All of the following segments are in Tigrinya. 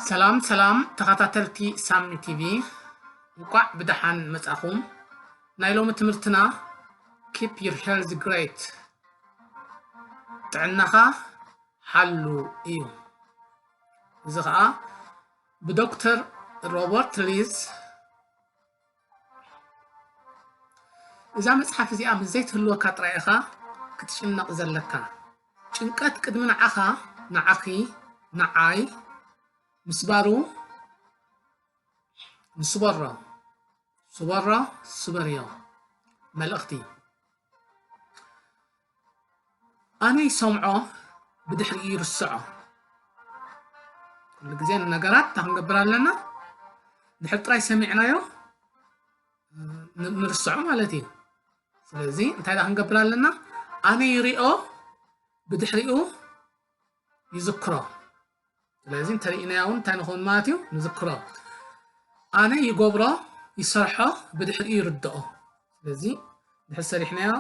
ሰላም ሰላም ተኸታተልቲ ሳሚ ቲቪ፣ እንቋዕ ብደሓን መጻኹም። ናይ ሎሚ ትምህርትና Keep Your Health Great፣ ጥዕናኻ ሓሉ እዩ። እዚ ኸኣ ብዶክተር ሮበርት ሊዝ። እዛ መጽሓፍ እዚኣ ምስ ዘይትህልወካ ጥራይ ኢኻ ክትጭነቕ ዘለካ። ጭንቀት ቅድሚ ንዓኻ፣ ንዓኺ፣ ንዓይ ምስባሩ ንስበሮ። ስበሮ፣ ስበርዮ። መልእኽቲ። ኣነ ይሰምዖ፣ ብድሕሪኡ ይርስዖ። ኩሉ ግዜ ንነገራት እንታይ ክንገብር ኣለና? ድሕሪ ጥራይ ሰሚዕናዮ ን-፣ ንርስዖ ማለት እዩ። ስለዚ እንታይ ደኣ ክንገብር ኣለና? ኣነ ይሪኦ፣ ብድሕሪኡ ይዝክሮ። ስለዚ እንተሪእናዮ እውን እንታይ ንኸውን ማለት እዩ? ንዝክሮ። ኣነ ይገብሮ፣ ይሰርሖ፣ ብድሕሪኡ ይርድኦ። ስለዚ ድሕሪ ሰሪሕናዮ፣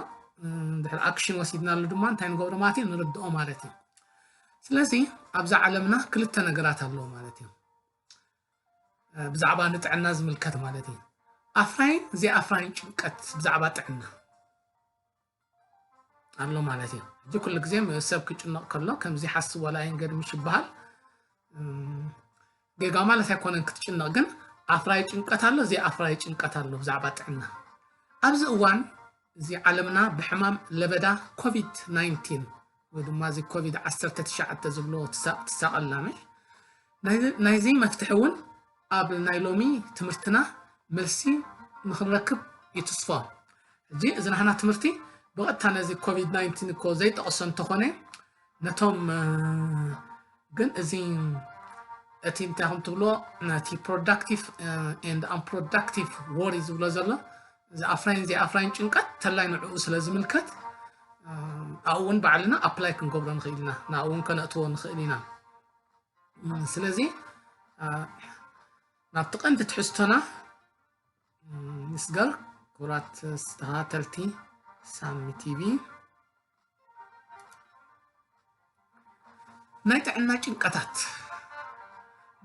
እም፣ ድሕሪ ኣክሽን ወሲድናሉ ድማ እንታይ ንገብሮ ማለት እዩ? ንርድኦ ማለት እዩ። ስለዚ ኣብዛ ዓለምና ክልተ ነገራት ኣለዎ ማለት እዩ። እ፣ ብዛዕባ ንጥዕና ዝምልከት ማለት እዩ። ኣፍራይን ዘይኣፍራይን ጭንቀት ብዛዕባ ጥዕና ኣሎ ማለት እዩ። ሕጂ ኩሉ ግዜ ሰብ ክጭነቕ ከሎ ከምዚ ሓስብ ዋላ ኣይንገድምሽ ይበሃል። እም፣ ጌጋ ማለት ኣይኮነን ክትጭነቕ፣ ግን ኣፍራይ ጭንቀት ኣሎ፣ ዘይኣፍራይ ጭንቀት ኣሎ ብዛዕባ ጥዕና። ኣብዚ እዋን እዚ ዓለምና ብሕማም ለበዳ ኮቪድ ናይንቲን ወይ ድማ እዚ ኮቪድ ዓሰርተ ትሽዓተ ዝብሎ ትሳ-፣ ትሳቐላ፣ ናይ-፣ ናይዚ መፍትሒ እውን ኣብ ናይ ሎሚ ትምህርትና መልሲ ንኽንረክብ ይትስፎ። ሕጂ እዚ ናህና ትምህርቲ ብቐጥታ ነዚ ኮቪድ ናይንቲን እኮ ዘይጠቕሶ እንተኾነ፣ ነቶም፣ እ፣ ግን እዚ እቲ እንታይ ከም ትብሎ፣ ነቲ ፕሮዳክቲቭ፣ እ፣ ኤንድ ኣምፕሮዳክቲቭ ወሪ ዝብሎ ዘሎ፣ እዚ ኣፍራይን ዘይኣፍራይን ጭንቀት ተላይ ንዕኡ ስለ ዝምልከት፣ እ፣ ኣብኡ እውን ባዕልና ኣፕላይ ክንገብሮ ንኽእል ኢና፣ ናብኡ እውን ከነእትዎ ንኽእል ኢና። እም፣ ስለዚ፣ እ፣ ናብቲ ቀንዲ ትሕዝቶና፣ እም፣ ንስገር። ክቡራት ተኸታተልቲ ሳሚ ቲቪ፣ ናይ ጥዕና ጭንቀታት።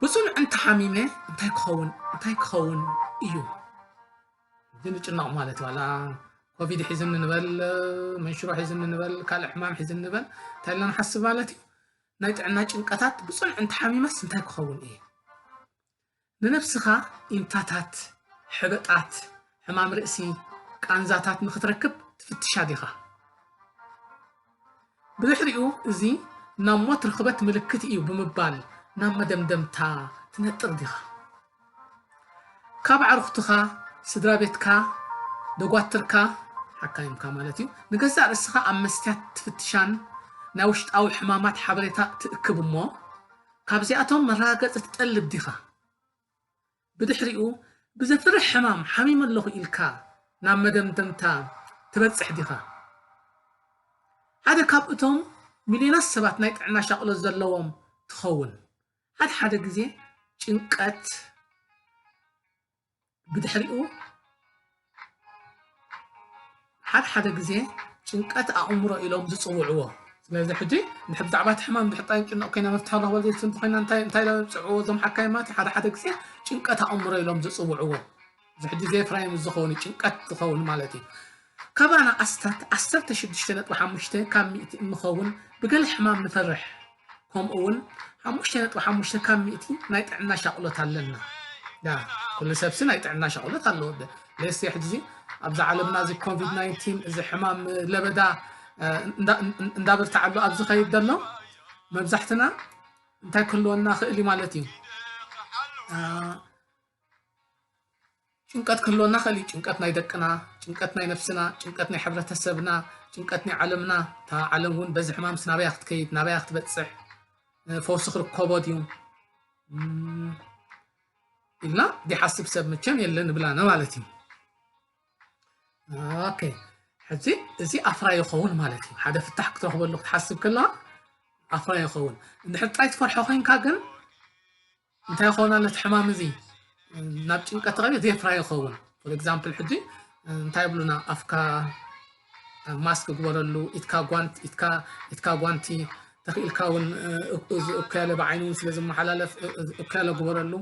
ብጽኑዕ እንተሓሚመ እንታይ ክኸውን፣ እንታይ ክኸውን እዩ? እዚ ንጭነቕ ማለት እዩ። ዋላ ኮቪድ ሒዝኒ ንበል፣ መንሽሮ ሒዝኒ ንበል፣ ካልእ ሕማም ሒዝኒ ንበል፣ እንታይ ኢልና ንሓስብ ማለት እዩ? ናይ ጥዕና ጭንቀታት ብጽኑዕ እንተሓሚመስ እንታይ ክኸውን እየ? ንነብስኻ ኢምታታት፣ ሕበጣት፣ ሕማም ርእሲ፣ ቃንዛታት ንኽትረክብ ትፍትሻ ዲኻ? ብድሕሪኡ እዚ ናብ ሞት ርኽበት ምልክት እዩ ብምባል ናብ መደምደምታ ትነጥር ዲኻ? ካብ ኣዕሩኽትኻ፣ ስድራ ቤትካ፣ ደጓትርካ፣ ሓካይምካ ማለት እዩ፣ ንገዛእ ርእስኻ ኣብ መስትያት ትፍትሻን ናይ ውሽጣዊ ሕማማት ሓበሬታ ትእክብ እሞ፣ ካብዚኣቶም መረጋገጺ ትጠልብ ዲኻ? ብድሕሪኡ ብዘፍርሕ ሕማም ሓሚመ ኣለኹ ኢልካ ናብ መደምደምታ ትበጽሕ ዲኻ? ሓደ ካብ እቶም ሚልዮናት ሰባት ናይ ጥዕና ሻቕሎት ዘለዎም ትኸውን። ሓደ ሓደ ግዜ ጭንቀት ብድሕሪኡ፣ ሓደ ሓደ ግዜ ጭንቀት ኣእምሮ ኢሎም ዝጽውዕዎ። ስለዚ ሕጂ እንድሕር ብዛዕባ እቲ ሕማም እንድሕር ጥራይ ንጭነቕ ኮይና መፍትሒ ንረኽበሉ ዘይትንተ ኮይና እንታይ፣ እንታይ ኢሎም ዝጽውዕዎ እዞም ሓካይማት? ሓደ ሓደ ግዜ ጭንቀት ኣእምሮ ኢሎም ዝጽውዕዎ። እዚ ሕጂ ዘየፍራይም ዝኸውን እዩ፣ ጭንቀት ዝኸውን ማለት እዩ። ካባና ኣስታት ዓሰርተ ሽዱሽተ ነጥቢ ሓሙሽተ ካብ ሚእቲ እንኸውን ብገለ ሕማም ንፈርሕ። ከምኡ እውን ሓሙሽተ ነጥቢ ሓሙሽተ ካብ ሚእቲ ናይ ጥዕና ሻቕሎት ኣለና። ያ፣ ኩሉ ሰብሲ ናይ ጥዕና ሻቕሎት ኣለዎ። ደ-፣ ሌሴ ሕጂ ኣብዛ ዓለምና እዚ ኮቪድ ናይንቲን፣ እዚ ሕማም ለበዳ፣ እ፣ እንዳ-፣ እንዳ-፣ እንዳበርትዓሉ ኣብ ዝኸይድ ዘሎ፣ መብዛሕትና እንታይ ክህልወና ክእል እዩ ማለት እዩ? እ፣ ጭንቀት ክህልወና ክእል እዩ። ጭንቀት ናይ ደቅና፣ ጭንቀት ናይ ነብስና፣ ጭንቀት ናይ ሕብረተሰብና፣ ጭንቀት ናይ ዓለምና። እታ ዓለም እውን በዚ ሕማምስ ናበያ ክትከይድ፣ ናበያ ክትበጽሕ፣ እ፣ ፈውሲ ክርከቦ ድዩ፣ እም፣ ኢልና ዘይሓስብ ሰብ መቸም የለን ንብላና ማለት እዩ። ኦኬ፣ ሕጂ እዚ ኣፍራይ ይኸውን ማለት እዩ። ሓደ ፍታሕ ክትረኽበሉ ክትሓስብ ከለኻ ኣፍራይ ይኸውን። እንድሕር ጥራይ ትፈርሖ ኮይንካ ግን እንታይ ይኸውን ኣሎ እቲ ሕማም እዚ? ናብ ጭንቀት ተቐይሩ ዘየፍራይ ይኸውን። ፎር ኤግዛምፕል፣ ሕጂ እንታይ ይብሉና? ኣፍካ ማስክ ግበረሉ፣ ኢድካ ጓንት-፣ ኢድካ፣ ኢድካ ጓንቲ፣ ተኽኢልካ እውን እኩያለ ብዓይኒ እውን ስለ ዝመሓላለፍ እኩያለ ግበረሉ።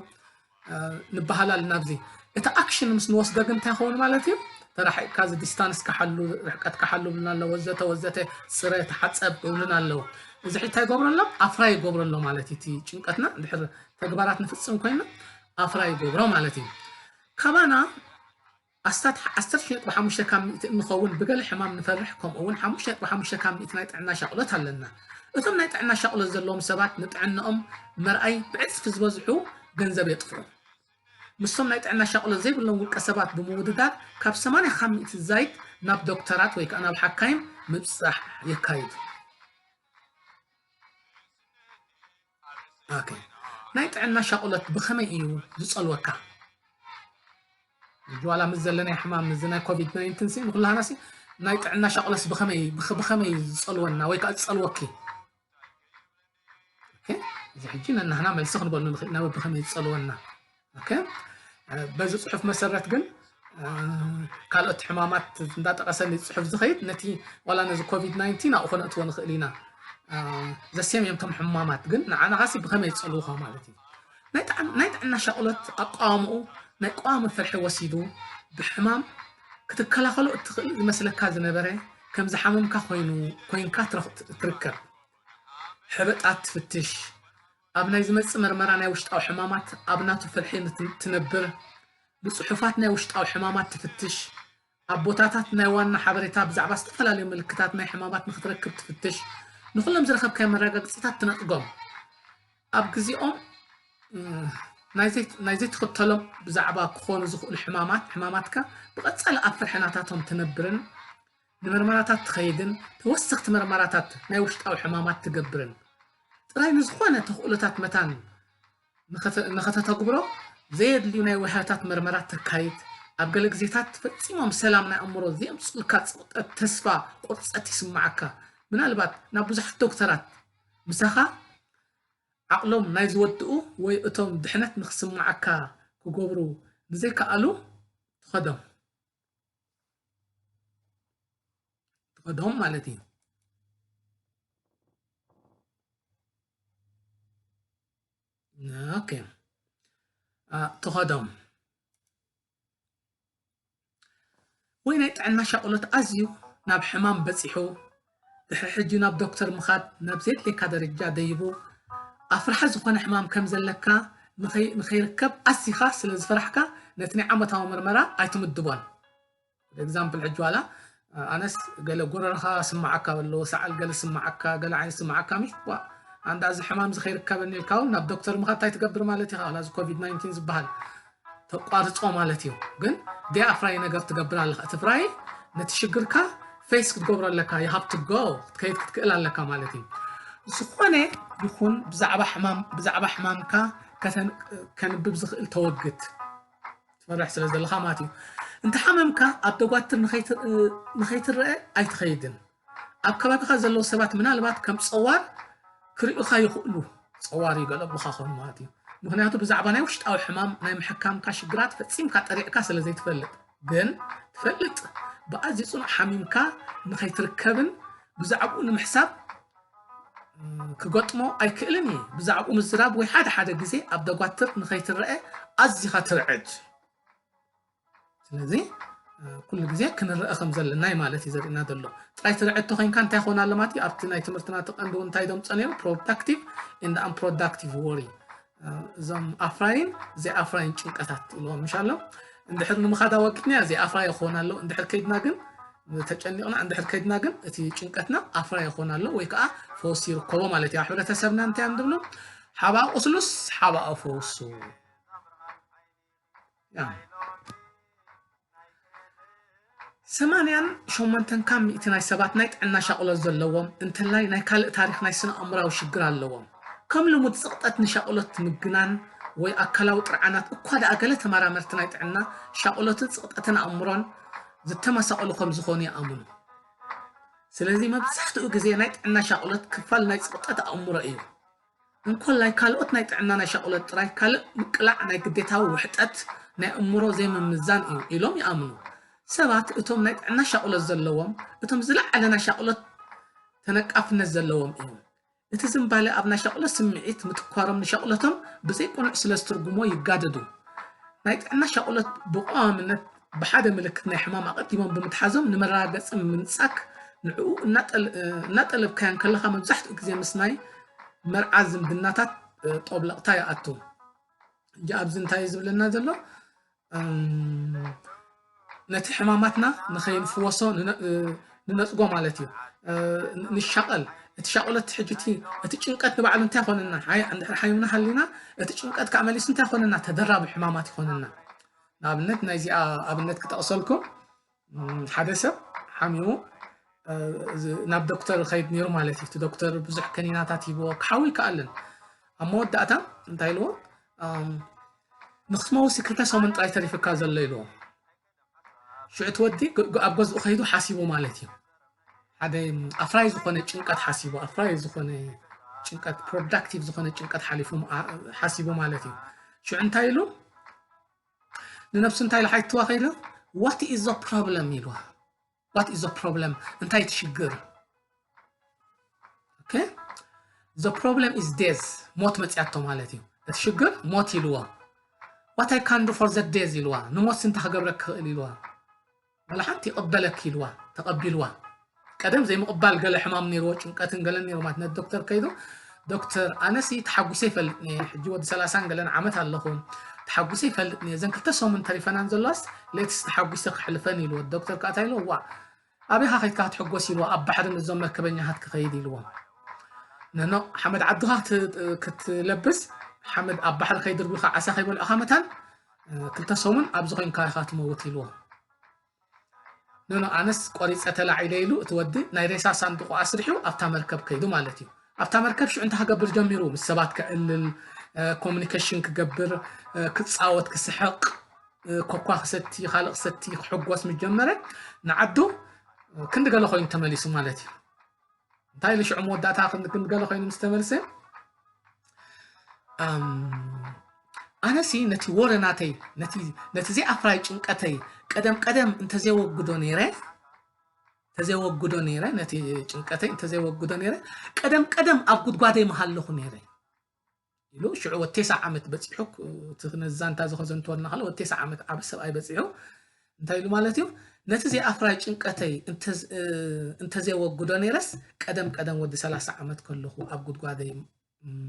ንበሃል ኣለና ኣብዚ። እቲ ኣክሽን ምስ ንወስዶ ግን እንታይ ይኸውን ማለት እዩ? ተራሒቕካ እዚ ዲስታንስ ክሓሉ፣ ርሕቀት ክሓሉ ብልና ኣሎ፣ ወዘተ ወዘተ፣ ጽረ፣ ተሓጸብ ይብሉና ኣለዉ። እዚ ሕጂ እንታይ ይገብሮ ኣሎ? ኣፍራይ ይገብሮ ኣሎ ማለት እዩ። እቲ ጭንቀትና እንድሕር ተግባራት ንፍጽም ኮይና ኣፍራይ ይገብሮ ማለት እዩ። ካባና ኣስታት ዓሰርተ ሽዱሽተ ነጥቢ ሓሙሽተ ካብ ሚእቲ እንኸውን ብገለ ሕማም ንፈርሕ፣ ከምኡ እውን ሓሙሽተ ነጥቢ ሓሙሽተ ካብ ሚእቲ ናይ ጥዕና ሻቕሎት ኣለና። እቶም ናይ ጥዕና ሻቕሎት ዘለዎም ሰባት ንጥዕናኦም መርኣይ ብዕጽፊ ዝበዝሑ ገንዘብ የጥፍኡ። ምስቶም ናይ ጥዕና ሻቕሎት ዘይብሎም ውልቀ ሰባት ብምውድዳር ካብ ሰማንያ ካብ ሚእቲ ዝዛይድ ናብ ዶክተራት ወይ ከዓ ናብ ሓካይም ምብጻሕ የካይዱ። ኦኬ። ናይ ጥዕና ሻቕሎት ብኸመይ እዩ ዝጸልወካ? ዋላ ምስ ዘለናይ ሕማም፣ ምስዚ ናይ ኮቪድ ናይንቲን ሲ ንኹላህና ሲ ናይ ጥዕና ሻቕሎትስ ብኸመይ፣ ብኸ-፣ ብኸመይ እዩ ዝጸልወና ወይ ከዓ ዝጸልወኪ? ኦኬ። እዚ ሕጂ ነናህና መልሲ ክንበሉ ንኽእል ኢና፣ ብኸመይ ዝጸልወና። ኦኬ። በዚ ጽሑፍ መሰረት ግን ካልኦት ሕማማት እንዳጠቐሰ ጽሑፍ ዝኸይድ ነቲ ዋላ ነዚ ኮቪድ ናይንቲን ኣብኡ ከነእትዎ ንኽእል ኢና። ዘሴም እዮም እቶም ሕማማት፣ ግን ንዓና ኻሲ ብኸመይ ይጸልውኻ ማለት እዩ። ናይ ጥዕን-፣ ናይ ጥዕና ሻቕሎት ኣቃውምኡ ናይ ቀዋሚ ፍርሒ ወሲዱ ብሕማም ክትከላኸሎ እትኽእል ዝመስለካ ዝነበረ ከም ዝሓመምካ ኮይኑ፣ ኮይንካ ትረኽ-፣ ትርከብ። ሕበጣት ትፍትሽ፣ ኣብ ናይ ዝመጽእ መርመራ ናይ ውሽጣዊ ሕማማት ኣብ ናቱ ፍርሒ ንት-፣ ትነብር፣ ብጽሑፋት ናይ ውሽጣዊ ሕማማት ትፍትሽ፣ ኣብ ቦታታት ናይ ዋና ሓበሬታ ብዛዕባ ዝተፈላለዩ ምልክታት ናይ ሕማማት ንኽትረክብ ትፍትሽ፣ ንኹሎም ዝረኸብካዮ መረጋግጽታት ትነጥጎም። ኣብ ግዜኦም፣ እ፣ ናይ ዘይት-፣ ናይ ዘይትኽተሎም ብዛዕባ ክኾኑ ዝኽእሉ ሕማማት፣ ሕማማትካ ብቐጻሊ ኣብ ፍርሒ ናታቶም ትነብርን ንመርመራታት ትኸይድን ተወሰኽቲ መርመራታት ናይ ውሽጣዊ ሕማማት ትገብርን ጥራይ ንዝኾነ ተኽእሎታት መታን ንኸተ-፣ ንኸተተግብሮ ዘየድልዩ ናይ ወሃታት መርመራት ተካይድ። ኣብ ገለ ግዜታት ፈጺሞም ሰላም ናይ ኣእምሮ ዘየምጽኡልካ ጽቕጠት፣ ተስፋ ቁርጸት ይስምዓካ። ምናልባት ናብ ብዙሓት ዶክተራት ምሳኻ ዓቕሎም ናይ ዝወድኡ ወይ እቶም ድሕነት ንኽስምዓካ ክገብሩ ንዘይከኣሉ ትኸዶም። ትኸዶም ማለት እዩ። ኦኬ። አ፣ ትኸዶም። ወይ ናይ ጥዕና ሻቕሎት ኣዝዩ ናብ ሕማም በጺሑ፣ ድሕሪ ሕጂ ናብ ዶክተር ምኻድ ናብ ዘየድልየካ ደረጃ ደይቡ፣ ኣፍራሒ ዝኾነ ሕማም ከም ዘለካ ንኸይ-፣ ንኸይርከብ ኣዚኻ ስለ ዝፈራሕካ ነቲ ናይ ዓመታዊ መርመራ ኣይትምድቦን። ኤግዛምፕል፣ ሕጂ ዋላ ኣነስ ገለ ጎረርኻ ስምዓካ ኣሎ፣ ሰዓል ገለ ስምዓካ፣ ገለ ዓይነት ስምዓካ፣ ሚሽ ዋ፣ ኣንዳ እዚ ሕማም እዚ ከይርከበኒ ኢልካ እውን ናብ ዶክተር ምኻድ እንታይ ትገብር ማለት ኢኻ? ዋላ እዚ ኮቪድ ናይንቲን ዝበሃል ተቋርጾ ማለት እዩ። ግን ደይ ኣፍራይ ነገር ትገብር ኣለኻ። እቲ ፍራይ ነቲ ሽግርካ ፌስ ክትገብሮ ኣለካ፣ you have to go፣ ክትከይድ ክትክእል ኣለካ ማለት እዩ። ዝኾነ ይኹን ብዛዕባ ሕማም፣ ብዛዕባ ሕማምካ ከተን-፣ ከንብብ ዝኽእል ተወግድ። ትፈርሕ ስለ ዘለኻ ማለት እዩ። እንተሓመምካ ኣብ ደጓትር ንኸይት-፣ ንኸይትረአ ኣይትኸይድን። ኣብ ከባቢኻ ዘለዉ ሰባት ምናልባት ከም ጸዋር ክርእዩኻ ይኽእሉ። ጸዋር ይገለቡኻ ኾኑ ማለት እዩ። ምኽንያቱ ብዛዕባ ናይ ውሽጣዊ ሕማም ናይ ምሕካምካ ሽግራት ፈጺምካ ጠሪዕካ ስለ ዘይትፈልጥ። ግን ትፈልጥ፣ ብኣዝዩ ጽኑዕ ሓሚምካ ንኸይትርከብን ብዛዕባኡ ንምሕሳብ ክገጥሞ ኣይክእልን እዩ። ብዛዕባኡ ምዝራብ ወይ ሓደ ሓደ ግዜ ኣብ ደጓትር ንኸይትረአ ኣዚኻ ትርዕድ። ስለዚ፣ እ፣ ኩሉ ግዜ ክንረአ ከም ዘለና እዩ ማለት እዩ ዘርእና ዘሎ። ጥራይ ትርዕድ ተኾይንካ እንታይ ይኾን ኣሎ ማለት እዩ? ኣብቲ ናይ ትምህርትና እቲ ቀንዲ እውን እንታይ ደምጾ ነይሩ? ፕሮዳክቲቭ and unproductive worry። እ፣ እዞም ኣፍራይን ዘይኣፍራይን ጭንቀታት ኢልዎም ምሽ ኣሎ። እንድሕር ንምኻድ ኣወጊድናዮ ዘይኣፍራይ ይኾን ኣሎ። እንድሕር ከይድና ግን፣ ተጨኒቕና እንድሕር ከይድና ግን እቲ ጭንቀትና ኣፍራይ ይኾን ኣሎ ወይ ከዓ ፈውሲ ይርከቦ ማለት እዩ። ኣብ ሕብረተሰብና እንታይ እዮም ዝብሉ? ሓባእ ቁስሉስ ሓባእ ፈውሱ። ያ። ሰማንያን ሸሞንተን ካብ ሚእቲ ናይ ሰባት ናይ ጥዕና ሻቕሎት ዘለዎም፣ እንተላይ ናይ ካልእ ታሪኽ ናይ ስነ ኣእምራዊ ሽግር ኣለዎም። ከም ልሙድ ጽቕጠት ንሻቕሎት ምግናን ወይ ኣካላዊ ጥርዓናት እኳ ደኣ ገለ ተመራመርቲ ናይ ጥዕና ሻቕሎትን ጽቕጠትን ኣእምሮን ዝተመሳቐሉ ከም ዝኾኑ ይኣምኑ። ስለዚ መብዛሕትኡ ግዜ ናይ ጥዕና ሻቕሎት ክፋል ናይ ጽቕጠት ኣእምሮ እዩ። እንኮላይ ካልኦት ናይ ጥዕና ናይ ሻቕሎት ጥራይ ካልእ ምቅላዕ ናይ ግዴታዊ ውሕጠት ናይ እምሮ ዘይምምዛን እዩ ኢሎም ይኣምኑ። ሰባት እቶም ናይ ጥዕና ሻቕሎት ዘለዎም እቶም ዝለዓለ ናይ ሻቕሎት ተነቃፍነት ዘለዎም እዮም። እቲ ዝንባለ ኣብ ናይ ሻቕሎት ስምዒት ምትኳሮም ንሻቕሎቶም ብዘይ ቅኑዕ ስለ ዝትርጉሞ ይጋደዱ። ናይ ጥዕና ሻቕሎት ብቐዋምነት ብሓደ ምልክት ናይ ሕማም ኣቐዲሞም ብምትሓዞም ንመረጋገጺ ምንጻግ ንዕኡ እናጠል- እናጠለብካዮ እንከለኻ መብዛሕትኡ ግዜ ምስ ናይ መርዓ ዝምድናታት ጦብለቕታ ይኣቱ። እንጂ ኣብዚ እንታይ እዩ ዝብለና ዘሎ? ነቲ ሕማማትና ንኸይንፍወሶ ንነጽጎ ማለት እዩ። ንሻቐል እቲ ሻቕሎት ሕጂ እቲ ጭንቀት ንባዕሉ እንታይ ይኾነና? ሓይምና ሃሊና እቲ ጭንቀት ከዓ መሊሱ እንታይ ይኾነና? ተደራቢ ሕማማት ይኾነና። ንኣብነት ናይዚኣ ኣብነት ክጠቕሰልኩም፣ ሓደ ሰብ ሓሚሙ ናብ ዶክተር ኸይድ ነይሩ ማለት እዩ። እቲ ዶክተር ብዙሕ ከኒናታት ሂብዎ ክሓዊ ይከኣልን። ኣብ መወዳእታ እንታይ ኢልዎ? ንክትመውሲ ክልተ ሰሙን ጥራይ ተሪፍካ ዘሎ ኢልዎ። ሽዑ እቲ ወዲ ኣብ ገዝኡ ከይዱ ሓሲቡ ማለት እዩ። ሓደ ኣፍራይ ዝኾነ ጭንቀት ሓሲቡ፣ ኣፍራይ ዝኾነ ጭንቀት፣ ፕሮዳክቲቭ ዝኾነ ጭንቀት ሓሊፉ ሓሲቡ ማለት እዩ። ሽዑ እንታይ ኢሉ? ንነብሱ እንታይ ኢሉ ሓይትዋ ከይዱ? What is the problem ኢልዋ። What is the problem? እንታይ እቲ ሽግር? Okay? The problem is death. ሞት መጽያቶ ማለት እዩ። እቲ ሽግር ሞት ኢልዎ። What I can do for the death ኢልዋ። ንሞት እንታይ ክገብረክ ክኽእል ኢልዋ። ወላ ሓንቲ ይቕበለክ ኢልዋ። ተቐቢልዋ። ቀደም ዘይምቕባል ገለ ሕማም ነይርዎ፣ ጭንቀትን ገለን ነይሩ ማለት ነቲ ዶክተር ከይዱ፣ ዶክተር ኣነሲ ተሓጉሰ ይፈልጥ ነየ፣ ሕጂ ወዲ ሰላሳን ገለን ዓመት ኣለኹ፣ ተሓጉሰ ይፈልጥ ነየ፣ እዘን ክልተ ሰሙን ተሪፈናን ዘለዋስ ሌትስ ተሓጉሰ ክሕልፈን ኢልዎ። ዶክተር ከኣ እንታይ ኢልዎ? ዋ ኣበይኻ ከይድካ ክትሕጎስ ኢልዎ። ኣብ ባሕሪ ምስዞም መርከበኛታት ክኸይድ ኢልዎ። ነኖ ሓመድ ዓድኻ ክትለብስ፣ ሓመድ ኣብ ባሕሪ ከይድርብኻ ዓሳ ከይበልዑኻ መታን ክልተ ሰሙን ኣብዚ ኮይንካ ኢኻ ትመውት ኢልዎ። ኖኖ ኣነስ ቆሪፀ ተላዒለ ኢሉ እቲ ወዲ ናይ ሬሳ ሳንዱቑ ኣስሪሑ ኣብታ መርከብ ከይዱ ማለት እዩ። ኣብታ መርከብ ሽዑ እንታይ ክገብር ጀሚሩ? ምስ ሰባት ከዕልል፣ ኮሚኒኬሽን ክገብር፣ ክፃወት፣ ክስሕቕ፣ ኮኳ ክሰቲ፣ ካልእ ክሰቲ፣ ክሕጎስ ምስ ጀመረ ንዓዱ ክንዲ ገለ ኮይኑ ተመሊሱ ማለት እዩ። እንታይ ኢሉ ሽዑ መወዳእታ ክንዲ ገለ ኮይኑ ምስ ተመልሰ ኣነሲ ነቲ ወረ ናተይ ነቲ ዘይኣፍራይ ጭንቀተይ ቀደም ቀደም እንተዘይወግዶ ነይረ እንተዘይወግዶ ነይረ ነቲ ጭንቀተይ እንተዘይወግዶ ነይረ ቀደም ቀደም ኣብ ጉድጓደይ ምሃለኹ ነይረ ኢሉ ሽዑ ወቴሳ ዓመት በፂሑ እቲ ነዛንታ ዝኸዘንትወልና ከለ ወቴሳ ዓመት ዓብ ሰብኣይ በፂሑ እንታይ ኢሉ ማለት እዩ ነቲ ዘይኣፍራይ ጭንቀተይ እንተዘይወግዶ ነይረስ ቀደም ቀደም ወዲ ሰላሳ ዓመት ከለኹ ኣብ ጉድጓደይ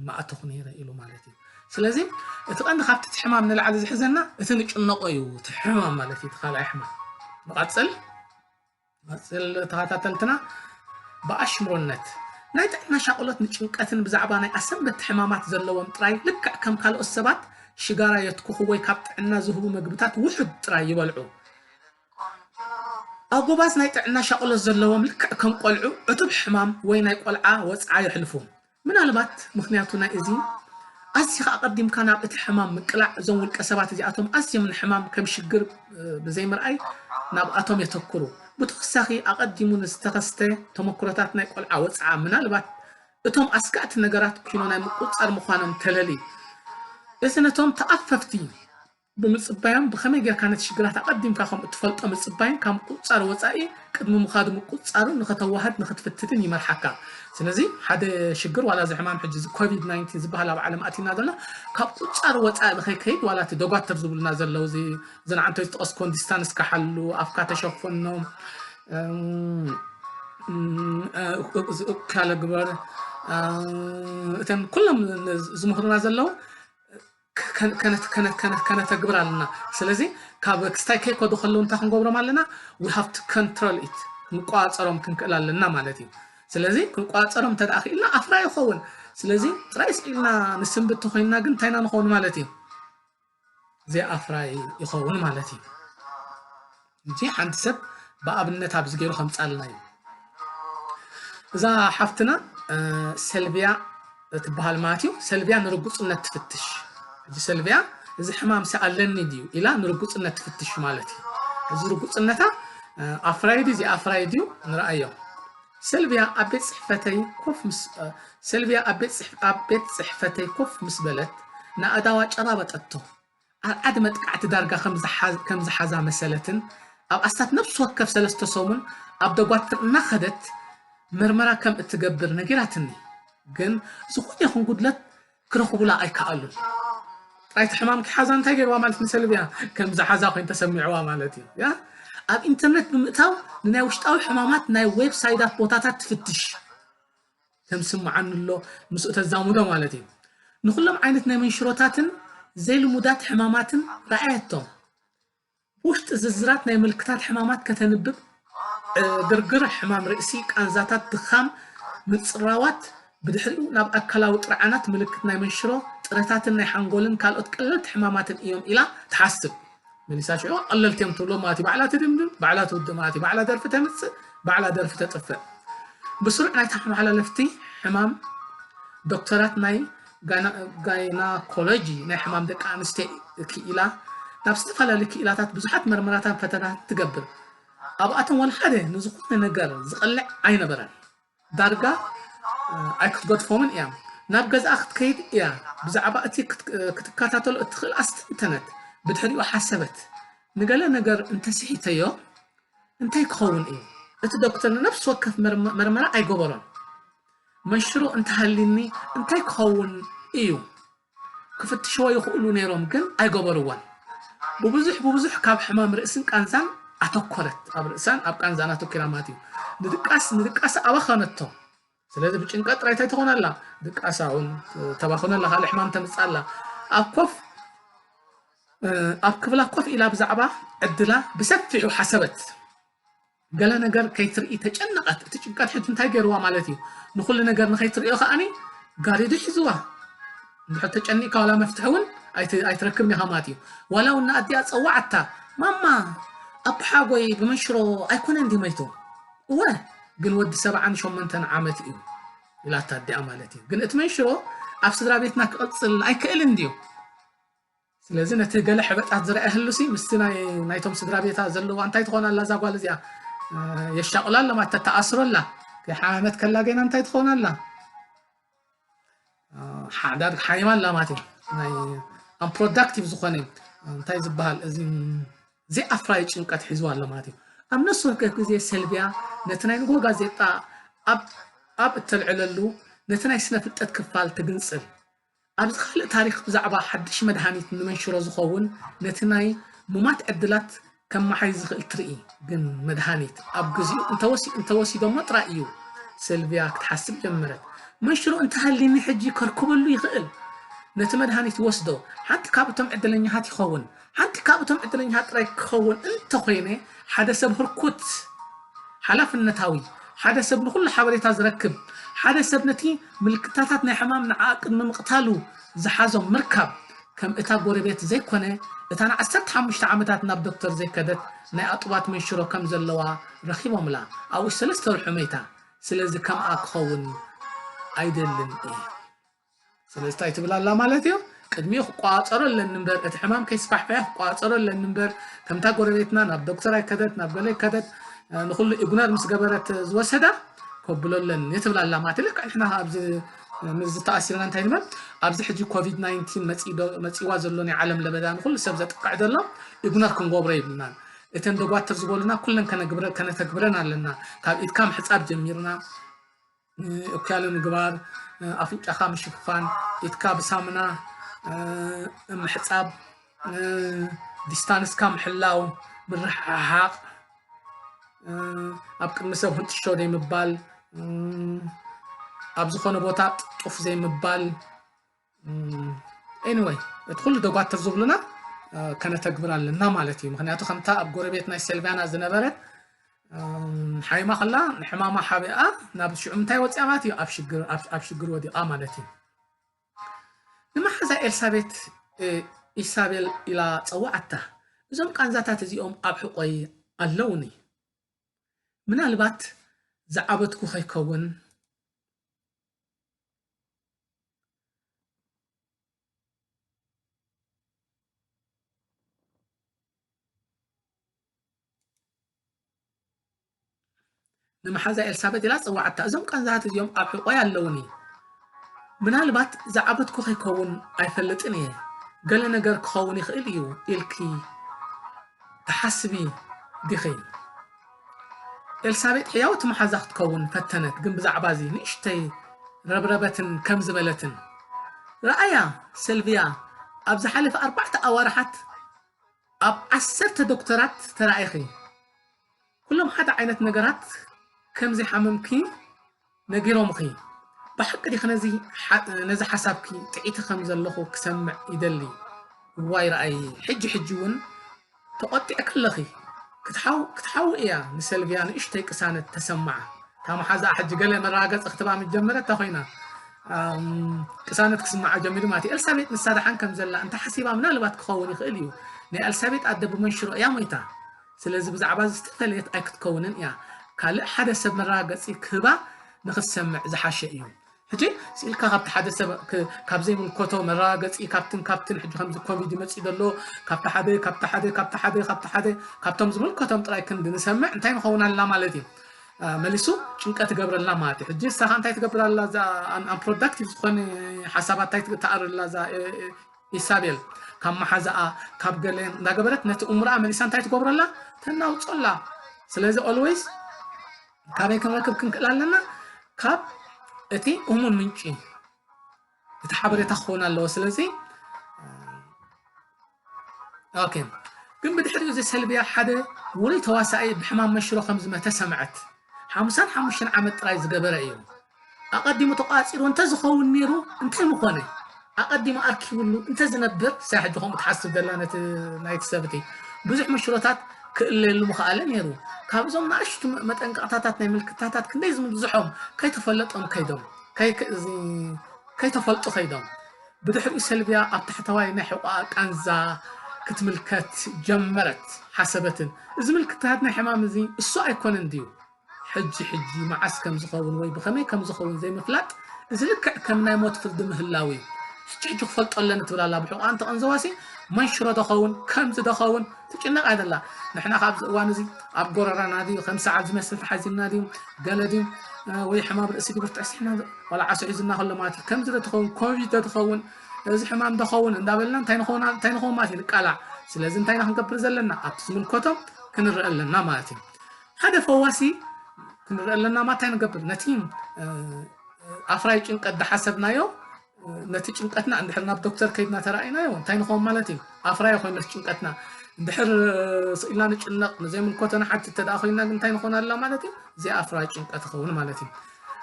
ምኣተኹ ነይረ ኢሉ ማለት እዩ። ስለዚ እቲ ቀንዲ ካብቲ ሕማም ንላዕሊ ዝሕዘና እቲ ንጭነቆ እዩ። እቲ ሕማም ማለት እዩ፣ እቲ ካልኣይ ሕማም። ንቐፅል። ንቐፅል ተኸታተልትና። ብኣሽምሮነት ናይ ጥዕና ሻቕሎት ንጭንቀትን ብዛዕባ ናይ ኣሰንበቲ ሕማማት ዘለዎም ጥራይ ልክዕ ከም ካልኦት ሰባት ሽጋራ የትኩኹ ወይ ካብ ጥዕና ዝህቡ መግብታት ውሑድ ጥራይ ይበልዑ። ኣጎባዝ ናይ ጥዕና ሻቕሎት ዘለዎም ልክዕ ከም ቆልዑ ዕቱብ ሕማም ወይ ናይ ቆልዓ ወጽዓ የሕልፉ። ምናልባት ምኽንያቱ ናይ እዚ ኣዚኻ ኣቐዲምካ ናብ እቲ ሕማም ምቅላዕ እዞም ውልቀ ሰባት እዚኣቶም ኣዝዮም ንሕማም ከም ሽግር ብዘይምርኣይ ናብኣቶም የተኩሩ። ብተወሳኺ ኣቐዲሙ ንዝተኸስተ ተመክሮታት ናይ ቆልዓ ወጽዓ ምናልባት እቶም ኣስጋእቲ ነገራት ኪኖ ናይ ምቁጽጻር ምዃኖም ተለሊ። እዚ ነቶም ተኣፈፍቲ ብምጽባዮም ብኸመይ ጌርካ ነቲ ሽግራት ኣቐዲምካ ከም እትፈልጦ ምጽባይን ካብ ምቁጽጻር ወጻኢ ቅድሚ ምኻዱ ምቁጽጻሩ ንኸተዋህድ ንኽትፍትንን ይመርሓካ። ስለዚ ሓደ ሽግር ዋላ እዚ ሕማም ሕጂ እዚ ኮቪድ ናይንቲን ዝበሃል ኣብ ዓለም ኣቲና ዘሎ ካብ ቁጽጻር ወጻኢ ንኸይከይድ ዋላ እቲ ዶጓትር ዝብሉና ዘለዉ እዚ ዝንዓንቶይ ዝጠቐስኮን ዲስታንስ ክሓሉ ኣፍካ ተሸፈኖ እም፣ እም፣ እ፣ እዚ እካለ ግበር እ፣ እተን ኩሎም ዝምህሩና ዘለዉ ከነተግብር ኣለና። ስለዚ ካብ ክስታይ ከይከዱ ከለዉ እንታይ ክንገብሮም ኣለና? We have to control it፣ ክንቆፃፀሮም ክንክእል ኣለና ማለት እዩ። ስለዚ ክንቆፃፀሮም እንተ ክኢልና ኣፍራ ይኸውን። ስለዚ ጥራይ ስዒልና ንስንብት ተኮይንና ግን እንታይና ንኸውን ማለት እዩ? ዘይኣፍራይ ይኸውን ማለት እዩ። እዚ ሓንቲ ሰብ ብኣብነት ኣብዚ ገይሩ ከምፃልና እዩ። እዛ ሓፍትና ሰልቪያ ትበሃል ማለት እዩ። ሰልቪያ ንርጉፅነት ትፍትሽ። እዚ ሰልቪያ እዚ ሕማም ሲ ኣለኒ ድዩ ኢላ ንርጉፅነት ትፍትሽ ማለት እዩ። እዚ ርጉፅነታ ኣፍራይ ድዩ ዘይኣፍራይ ድዩ ንረኣዮ። ሰልቪያ ኣብ ቤት ፅሕፈተይ ኮፍ ምስ ሰልቪያ ኣብ ቤት ፅሕፈተይ ኮፍ ምስ በለት ንኣእዳዋ ጨባበጠቶ። ኣርዓዲ መጥቃዕቲ ዳርጋ ከም ዝሓዛ መሰለትን ኣብ ኣስታት ነፍሲ ወከፍ ሰለስተ ሰሙን ኣብ ደጓትር እናኸደት መርመራ ከም እትገብር ነጊራትኒ። ግን ዝኾነ ይኹን ጉድለት ክረኽቡላ ኣይከኣሉን። ጥራይቲ ሕማም ክሓዛ እንታይ ገይርዋ ማለት ንሰልብያ ከም ዝሓዛ ኮይኑ ተሰሚዕዋ ማለት እዩ። ያ ኣብ ኢንተርኔት ብምእታው ንናይ ውሽጣዊ ሕማማት ናይ ዌብሳይታት ቦታታት ትፍትሽ ከም ስምዓኒ ኣሎ ምስኡ ተዛሙዶ ማለት እዩ። ንኩሎም ዓይነት ናይ መንሽሮታትን ዘይልሙዳት ሕማማትን ረኣየቶም። ውሽጢ ዝርዝራት ናይ ምልክታት ሕማማት ከተንብብ፣ ዕግርግር፣ ሕማም ርእሲ፣ ቃንዛታት፣ ድኻም፣ ምጽራዋት፣ ብድሕሪኡ ናብ ኣካላዊ ጥርዓናት ምልክት ናይ መንሽሮ፣ ጥረታትን ናይ ሓንጎልን ካልኦት ቀለልቲ ሕማማትን እዮም ኢላ ትሓስብ። መሊሳ ሽዑ ቀለልቲ እዮም ትብሎ ማለት እዩ። ባዕላ ትድምድም፣ ባዕላ ትውድእ ማለት እዩ። ባዕላ ደርፊ ተምጽእ፣ ባዕላ ደርፊ ተጥፍእ። ብስሩዕ ናይታ መሓላለፍቲ ሕማም ዶክተራት ናይ ጋይናኮሎጂ ናይ ሕማም ደቂ ኣንስትዮ ክኢላ ናብ ዝተፈላለዩ ክኢላታት ብዙሓት መርመራታን ፈተናታት ትገብር። ኣብኣቶም ዋላ ሓደ ንዝኾነ ነገር ዝቐልዕ ኣይነበረን። ዳርጋ ኣይክትገድፎምን እያ። ናብ ገዛኣ ክትከይድ እያ ብዛዕባ እቲ ክትከታተሎ እትኽእል ኣስተንተነት። ብድሕሪኡ ሓሰበት፣ ንገለ ነገር እንተስሒተዮ እንታይ ክኸውን እዩ? እቲ ዶክተር ንነፍሲ ወከፍ መርመራ ኣይገበሮን። መንሽሮ እንተሃሊኒ እንታይ ክኸውን እዩ? ክፍትሽዎ ይኽእሉ ነይሮም ግን ኣይገበርዎን። ብብዙሕ ብብዙሕ ካብ ሕማም ርእስን ቃንዛን ኣተኮረት። ኣብ ርእሳን ኣብ ቃንዛን ኣተኪራ ማለት እዩ። ንድቃስ ንድቃስ ኣባኸነቶ። ስለዚ ብጭንቀት ጥራይ እንታይ ትኾን ኣላ? ድቃሳ እውን ተባኽኖ ኣላ፣ ካልእ ሕማም ተምጽእ ኣላ። ኣብ ኮፍ ኣብ ክፍላ ኮፍ ኢላ ብዛዕባ ዕድላ ብሰፊሑ ሓሰበት። ገለ ነገር ከይትርኢ ተጨነቐት። እቲ ጭንቀት ሕጂ እንታይ ገይርዋ ማለት እዩ? ንኹሉ ነገር ንኸይትርእዮ ከኣኒ ጋሪዱ ሒዝዋ። እንድሕር ተጨኒቕካ ዋላ መፍትሒ እውን ኣይትረክብን ኢኻ ማለት እዩ። ዋላ እውን ንኣዲኣ ጸዋዓታ፣ ማማ ኣቦሓጎይ ብመንሽሮ ኣይኮነን ድዩ መይቱ? እወ ግን ወዲ ሰብዓን ሸሞንተን ዓመት እዩ ኢላታ ኣዲኣ ማለት እዩ። ግን እቲ መንሽሮ ኣብ ስድራ ቤትና ክቕጽል ኣይክእልን ድዩ? ስለዚ ነቲ ገለ ሕበጣት ዝረኣየህሉሲ ምስቲ ናይ ናይቶም ስድራ ቤታ ዘለዋ እንታይ ትኾን ኣላ እዛ ጓል እዚኣ? የሻቕላ ኣለማ ተተኣስሮ ኣላ። ከይሓመመት ከላ ገና እንታይ ትኾን ኣላ? ሓዳር ሓይማ ኣላ ማለት እዩ። ናይ ኣምፕሮዳክቲቭ ዝኾነ እንታይ ዝበሃል እዚ ዘይኣፍራይ ጭንቀት ሒዝዋ ኣሎ ማለት እዩ። ኣብ ነፍሲ ወከፍ ግዜ ሰልብያ ነቲ ናይ ንግሆ ጋዜጣ ኣብ እተልዕለሉ ነቲ ናይ ስነ ፍልጠት ክፋል ትግንጽል። ኣብዚ ካልእ ታሪኽ ብዛዕባ ሓድሽ መድሃኒት ንመንሽሮ ዝኸውን ነቲ ናይ ሙማት ዕድላት ከመሓይሽ ዝኽእል ትርኢ። ግን መድሃኒት ኣብ ግዚኡ እንተወሲዶሞ ጥራይ እዩ። ሰልቪያ ክትሓስብ ጀመረት። መንሽሮ እንተሃልዩኒ ሕጂ ከርክበሉ ይኽእል። ነቲ መድሃኒት ይወስዶ። ሓንቲ ካብ እቶም ዕድለኛታት ይኸውን። ሓንቲ ካብ እቶም ዕድለኛታት ጥራይ ክኸውን እንተኾይነ ሓደ ሰብ ህርኩት ሓላፍነታዊ ሓደ ሰብ ንኹሉ ሓበሬታ ዝረክብ ሓደ ሰብ ነቲ ምልክታታት ናይ ሕማም ንዓ ቅድሚ ምቕታሉ ዝሓዞም ምርካብ ከም እታ ጎረቤት ዘይኮነ እታ ን ዓሰርተ ሓሙሽተ ዓመታት ናብ ዶክተር ዘይከደት ናይ ኣጡባት መንሽሮ ከም ዘለዋ ረኺቦምላ ኣብኡ ሰለስተ ወርሑ መይታ ስለዚ ከምኣ ክኸውን ኣይደልን እየ። ስለዚ እንታይ ትብል ኣላ ማለት እዩ? ቅድሚኡ ክቋጸሮ ኣለኒ እምበር እቲ ሕማም ከይስፋሕፈሐ ክቋጸሮ ኣለኒ እምበር ከምታ ጎረቤትና ናብ ዶክተር ኣይከደት ናብ ገለ ኣይከደት ንኩሉ ኢግኖር ምስ ገበረት ዝወሰዳ ከብሎ ኣለኒ ትብል ኣላ ማለት እዩ። ልክዕ ንሕና ኣብዚ ምዚ ተኣሲርና እንታይ ንበል ኣብዚ ሕጂ ኮቪድ ናይንቲን መጺዋ ዘሎ ናይ ዓለም ለበዳ ንኩሉ ሰብ ዘጥቅዕ ዘሎ ኢግኖር ክንገብሮ የብልናን። እተን ደጓትር ዝበሉና ኩለን ከነተግብረን ኣለና። ካብ ኢድካ ምሕጻብ ጀሚርና እኩያለ ምግባር፣ ኣፍንጫኻ ምሽፋን፣ ኢድካ ብሳሙና ምሕጻብ፣ ዲስታንስካ ምሕላው፣ ምርሕሓቕ፣ ኣብ ቅድሚ ሰብ ህንጥሾ ዘይምባል፣ ኣብ ዝኾነ ቦታ ጡፍ ዘይምባል። Anyway እቲ ኩሉ ደጓትር ዝብሉና ከነተግብር ኣለና ማለት እዩ። ምክንያቱ ከምታ ኣብ ጎረቤት ናይ ሰልቪያና ዝነበረት ሓይማ ከላ ንሕማማ ሓቢኣ ናብ ሽዑ ምንታይ ወፂኣ ማለት እዩ ኣብ ሽግር ወዲቓ ማለት እዩ። ንመሓዛ ኤልሳቤት ኢሳቤል ኢላ ፀዋዓታ። እዞም ቃንዛታት እዚኦም ኣብ ሕቆይ ኣለውኒ። ምናልባት ዝዓበትኩ ከይከውን ንመሓዛ ኤልሳቤጥ ኢላ ጸዋዓታ። እዞም ቃንዛታት እዚኦም ኣብ ሕቖይ ኣለውኒ። ምናልባት ዝዓበትኩ ከይከውን ኣይፈልጥን እየ። ገለ ነገር ክኸውን ይኽእል እዩ ኢልኪ ትሓስቢ ዲኺ? ኤልሳቤጥ ሕያውቲ መሓዛ ክትከውን ፈተነት፣ ግን ብዛዕባ እዚ ንእሽተይ ረብረበትን ከም ዝበለትን። ረኣያ ሰልቪያ፣ ኣብ ዝሓለፈ ኣርባዕተ ኣዋርሓት ኣብ ዓሰርተ ዶክተራት ተራኢኺ። ኩሎም ሓደ ዓይነት ነገራት ከም ዘይሓመምኪ ነጊሮምኺ። ብሓቂ ዲኺ ነዚ ሓ-፣ ነዚ ሓሳብኪ ጥዒቲ ከም ዘለኹ ክሰምዕ ይደሊ። ዋይ ረኣይ፣ ሕጂ ሕጂ እውን ተቖጢዕኪ ኣለኺ። ክትሓው-፣ ክትሓዊ እያ ንሰልቪያ ንእሽተይ ቅሳነት ተሰምዓ። እታ መሓዛኣ ሕጂ ገለ መረጋገጺ ክትባ ምስ ጀመረት እታ ኮይና፣ ኣም፣ ቅሳነት ክስምዓ ጀሚሩ ማለት እዩ። ኤልሳቤጥ ንሳ ደሓን ከም ዘላ እንተ ሓሲባ ምናልባት ክኸውን ይኽእል እዩ። ናይ ኤልሳቤጥ ኣደ ብመንሽሮ እያ ሞይታ። ስለዚ ብዛዕባ እዚ ዝተፈለየት ኣይክትከውንን እያ። ካልእ ሓደ ሰብ መረጋገጺ ክህባ ንኽትሰምዕ ዝሓሸ እዩ። ሕጂ ስኢልካ ካብቲ ሓደ ሰብ ክ-፣ ካብ ዘይምልከቶ መረጋገጺ ካብትን ካብትን፣ ሕጂ ከምዚ ኮቪድ ይመጽእ ዘሎ፣ ካብቲ ሓደ፣ ካብቲ ሓደ፣ ካብቲ ሓደ፣ ካብቲ ሓደ፣ ካብቶም ዝምልከቶም ጥራይ ክንዲ ንሰምዕ እንታይ ንኸውን ኣለና ማለት እዩ? አ፣ መሊሱ ጭንቀት ይገብረልና ማለት እዩ። ሕጂ ንሳኻ እንታይ ትገብር ኣላ? እዛ ኣን-፣ ኣንፕሮዳክቲቭ ዝኾነ ሓሳባት እንታይ ትተኣር ኣላ እዛ፣ እ፣ እ፣ ኢሳቤል? ካብ መሓዛኣ፣ ካብ ገለ እንዳገበረት ነቲ እምሮኣ መሊሳ እንታይ ትገብረላ? ተናውጾላ። ስለዚ ኦልዌይስ ካበይ ክንረክብ ክንክእል ኣለና? ካብ እቲ እሙን ምንጪ እቲ ሓበሬታ ክኸውን ኣለዎ። ስለዚ፣ ኦኬ። ግን ብድሕሪኡ እዚ ሰልቪያ ሓደ ውሩይ ተዋሳኢ ብሕማም መንሽሮ ከም ዝመተ ሰምዐት። ሓምሳን ሓሙሽተን ዓመት ጥራይ ዝገበረ እዩ። ኣቐዲሙ ተቋጺሩ እንተዝኸውን ነይሩ እንታይ ምኾነ? ኣቐዲሙ ኣርኪብሉ እንተዝነብር፣ ሳይ ሕጂ ከምኡ ትሓስብ ዘላ ነቲ ናይቲ ሰብ እቲ ብዙሕ መንሽሮታት ክእለየሉ ምኽኣለ ነይሩ። ካብዞም ንኣሽቱ መ-፣ መጠንቀቕታታት ናይ ምልክታታት ክንደይ ዝምብዝሖም ከይተፈለጦም ከይዶም፣ ከይ-፣ ከ-፣ እዚ-፣ ከይተፈልጡ ከይዶም። ብድሕሪኡ ሰልቪያ ኣብ ታሕተዋይ ናይ ሕቖኣ ቃንዛ ክትምልከት ጀመረት። ሓሰበትን፣ እዚ ምልክታት ናይ ሕማም እዚ እሱ ኣይኮነን ድዩ? ሕጂ ሕጂ መዓስ ከም ዝኸውን ወይ ብኸመይ ከም ዝኸውን ዘይምፍላጥ፣ እዚ ልክዕ ከም ናይ ሞት ፍርዲ ምህላው እዩ። ሕጂ ሕጂ ክፈልጦ ኣለኒ ትብል ኣላ ብሕቖኣ እንተቐንዘዋሲ፣ መንሽሮ ዶ ኸውን፣ ከምዚ ዶ ኸውን ትጭነቕ ኣይደላ። ንሕና ካብ እዚ እዋን እዚ ኣብ ጎረራና ድዩ፣ ከም ሰዓል ዝመስል ተሓዚና ድዩ፣ ገለ ድዩ፣ እ፣ ወይ ሕማም ርእሲ ድዩ ብርቱዕ ስሕና ዋላ ዓሶ ሒዝና ከሎ ማለት እዩ። ከምዚ ዶ ትኸውን፣ ኮቪድ ዶ ትኸውን፣ እዚ ሕማም ዶ ኸውን እንዳበልና እንታይ ንኸውን፣ እንታይ ንኸውን ማለት እዩ ንቃላዕ። ስለዚ እንታይ ኢና ክንገብር ዘለና? ኣብቲ ዝምልከቶም ክንርኢ ኣለና ማለት እዩ። ሓደ ፈዋሲ ክንርኢ ኣለና ማለት እንታይ ንገብር? ነቲ፣ እ፣ ኣፍራይ ጭንቀት ዝሓሰብናዮ፣ ነቲ ጭንቀትና እንድሕር ናብ ዶክተር ከይድና ተራእይናዮ እንታይ ንኸውን ማለት እዩ? ኣፍራይ ኮይኑ ነቲ ጭንቀትና። እንድሕር ስኢልና ንጭነቕ፣ ንዘይምልከቶ ንሓቲ እንተ ደኣ ኮይና ግን እንታይ ንኾን ኣላ ማለት እዩ? እዚኣ ኣፍራይ ጭንቀት ትኸውን ማለት እዩ።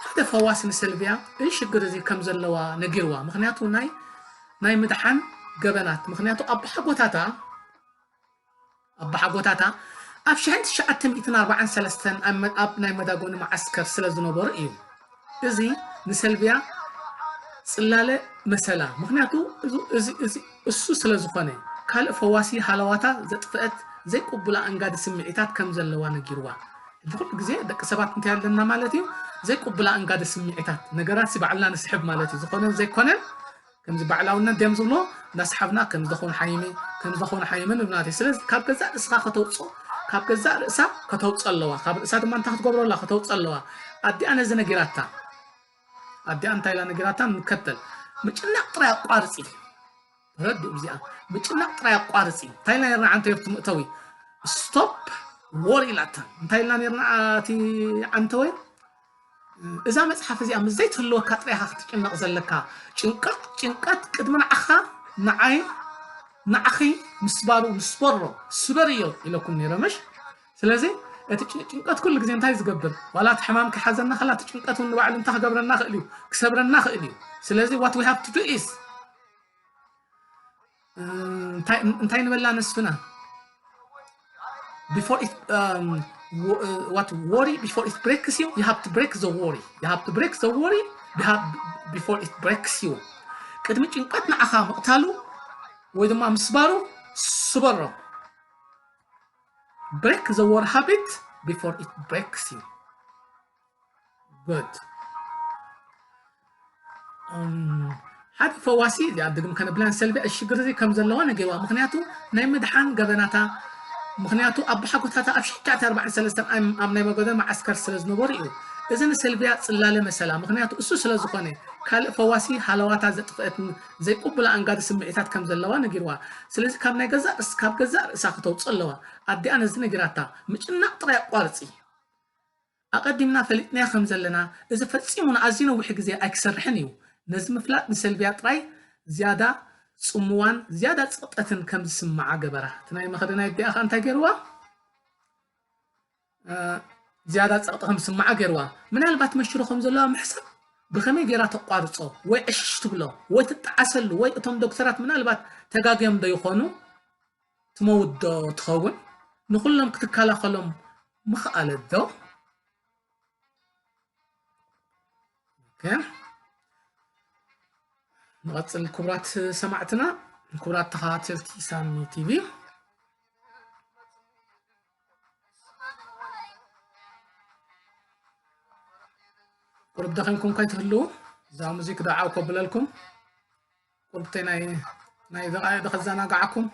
ሓደ ፈዋሲ ንሰልቪያ እዚ ሽግር እዚ ከም ዘለዋ ነጊርዋ። ምኽንያቱ ናይ፣ ናይ ምድሓን ገበናት። ምኽንያቱ ኣቦሓጎታታ፣ ኣቦሓጎታታ ኣብ ሸሕን ትሽዓተ ሚእትን ኣርባዓን ሰለስተን ኣብ መ-፣ ኣብ ናይ መዳጎኒ መዓስከር ስለ ዝነበሩ እዩ። እዚ ንሰልቪያ ጽላለ መሰላ። ምኽንያቱ እዚ፣ እዚ፣ እዚ እሱ ስለ ዝኾነ፣ ካልእ ፈዋሲ ሃለዋታ ዘጥፍአት ዘይቅቡል ኣእንጋዲ ስምዒታት ከም ዘለዋ ነጊርዋ። ሕጂ ኩሉ ግዜ ደቂ ሰባት እንታይ ኣለና ማለት እዩ? ዘይቅቡል ኣእንጋዲ ስምዒታት፣ ነገራት ሲ ባዕልና ንስሕብ ማለት እዩ። ዝኾነን ዘይኮነን ከምዚ ባዕላውነት ድዮም ዝብሎ፣ እንዳሰሓብና ከም ዝኾነ ሓይሚ፣ ከም ዝኾነ ሓይሚ ንብላ ማለት እዩ። ስለዚ ካብ ገዛእ ርእስኻ ከተውጽኦ፣ ካብ ገዛእ ርእሳ ከተውጽኦ ኣለዋ። ካብ ርእሳ ድማ እንታይ ክትገብሮ ኣለዋ? ከተውጽኦ ኣለዋ። ኣዲኣ ነዚ ነጊራታ። ኣዲኣ እንታይ ኢላ ነጊራታ? ንከተል። ምጭናቕ ጥራይ ኣቋርጺ። ረድኡ እዚኣ። ምጭናቕ ጥራይ ኣቋርጺ። እንታይ ኢላ ነርና ዓንተወይ ኣብቲ መእተዊ? ስቶፕ ወሪ ኢላታ። እንታይ ኢልና ነርና እቲ ዓንተወይ? እዛ መጽሓፍ እዚኣ ምስ ዘይትህልወካ ጥራይ ኢኻ ክትጭነቕ ዘለካ። ጭንቀት፣ ጭንቀት ቅድሚ ንዓኻ ንዓይ፣ ንዓኺ ምስባሩ፣ ንስበሮ፣ ስበርዮ ኢለኩም ነይረ ምሽ? ስለዚ እቲ ጭ-፣ ጭንቀት ኩሉ ግዜ እንታይ ዝገብር? ዋላ እቲ ሕማም ክሓዘና ከላ እቲ ጭንቀት እውን ንባዕሉ እንታይ ክገብረና ክእል እዩ? ክሰብረና ክእል እዩ። ስለዚ what we have to do is፣ እ፣ እንታይ፣ እንታይ ንበላ ነስፍና? Before it, um, wo-, uh, what, worry before it breaks you, you have to break the worry. You have to break the worry beha-, before it breaks you. ቅድሚ ጭንቀት ንዓኻ ምቕታሉ ወይ ድማ ምስባሩ ስበሮ። Break the worry habit before it breaks you. Good. እም፣ ሓደ ፈዋሲ፣ እዚኣ ድግም ከነብላን ሰልቪያ፣ እዚ ሽግር እዚ ከም ዘለዋ ነጊርዋ። ምኽንያቱ ናይ ምድሓን ገበናታ፣ ምኽንያቱ ኣቦሓጎታታ ኣብ ሽሕን ትሽዓተ ሚእትን ኣርባዓን ሰለስተን ኣብ፣ ኣብ ናይ መገዶ መዓስከር ስለ ዝነበሩ እዩ። እዚ ንሰልቪያ ጽላለ መሰላ፣ ምኽንያቱ እሱ ስለ ዝኾነ፣ ካልእ ፈዋሲ ሃለዋታ ዘጥፍአት ዘይቅቡል ኣእንጋዲ ስምዒታት ከም ዘለዋ ነጊርዋ። ስለዚ ካብ ናይ ገዛእ ርእስ-፣ ካብ ገዛእ ርእሳ ከተውጽእ ኣለዋ። ኣዲኣ ነዚ ነጊራታ፣ ምጭናቕ ጥራይ ኣቋርጺ። ኣቐዲምና ፈሊጥናዮ ከም ዘለና፣ እዚ ፈጺሙ ንኣዝዩ ነዊሕ ግዜ ኣይክሰርሕን እዩ። ነዚ ምፍላጥ ንሰልቪያ ጥራይ ዝያዳ ጽምዋን ዝያዳ ጸቕጠትን ከም ዝስምዓ ገበራ። እቲ ናይ መኸደናይ ኣዲኣ ኸኣ እንታይ ገይርዋ? እ፣ ዝያዳ ጸቕጢ ከም ዝስምዓ ገይርዋ። ምናልባት መንሽሮ ከም ዘለዋ ምሕሳብ ብኸመይ ገይራ ተቋርጾ ወይ ዕሽሽ ትብሎ ወይ ትጠዓሰሉ ወይ እቶም ዶክተራት ምናልባት ተጋግዮም ዶ ይኾኑ? ትመውት ዶ ትኸውን? ንኹሎም ክትከላኸሎም ምኽኣለት ዶ? ኦኬ። ንቐጽል ክቡራት ሰማዕትና፣ ክቡራት ተኸታተልቲ ሳሚ ቲቪ። ቁሩብ ደኺምኩም ከይትህልዉ፣ እዛ ሙዚክ ደዓው ከብለልኩም። ቁሩብተይ ናይ፣ ናይ ደቓይቕ ዶ ከዘናግዓኩም።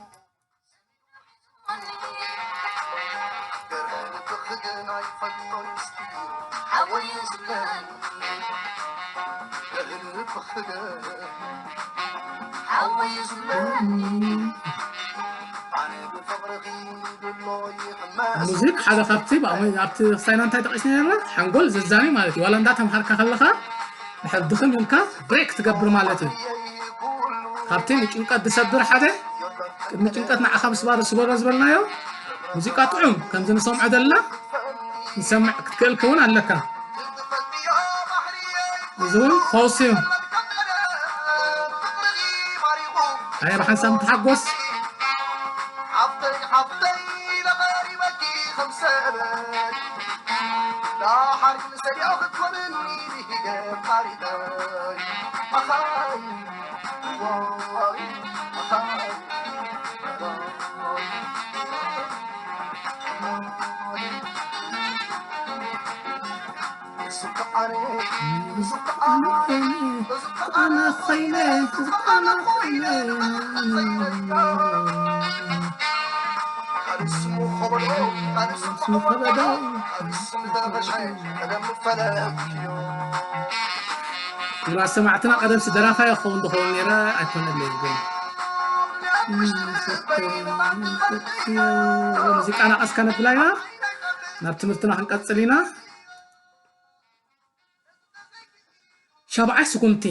ሙዚክ ሓደ ካብቲ ብኣሞ-፣ ኣብቲ ክሳይና እንታይ ጠቒስና ነርና? ሓንጎል ዘዛኒ ማለት እዩ። ዋላ እንዳተምሃርካ ከለኻ ድሕር ድኽም ኢልካ ብሬክ ትገብር ማለት እዩ። ካብቲ ንጭንቀት ዝሰብር ሓደ፣ ቅድሚ ጭንቀት ንዓኻ ምስባር ስበሮ ዝበልናዮ ሙዚቃ ጥዑም ከምዚ ንሰምዖ ዘለና ንሰምዕ ክትክእል ከውን ኣለካ። እዚ እውን ፈውሲ እዩ። ኣየ ብሓንሳብ ተሓጎስ። ሓፍተይ ሓፍተይ ኢለ ቀሪበኪ ከም ሰበይ ዳሓር ግን ሰዲኣ ክትኮንኒ ብሂገ ቃሪተይ ኣኻይ ዋይ ኣኻይ ዋይ ኣነ ኮይነ ኣነ ኮይነ ክቡራት ሰማዕትና፣ ቀደምሲ ደራፋይ ክኸውን ዝኸውን ነይረ ኣይኮነለይን፣ ግን ሙዚቃና ቀስ ከነብላ ኢና፣ ናብ ትምህርትና ክንቀጽል ኢና። ሻብዓይ ስጉምቲ፣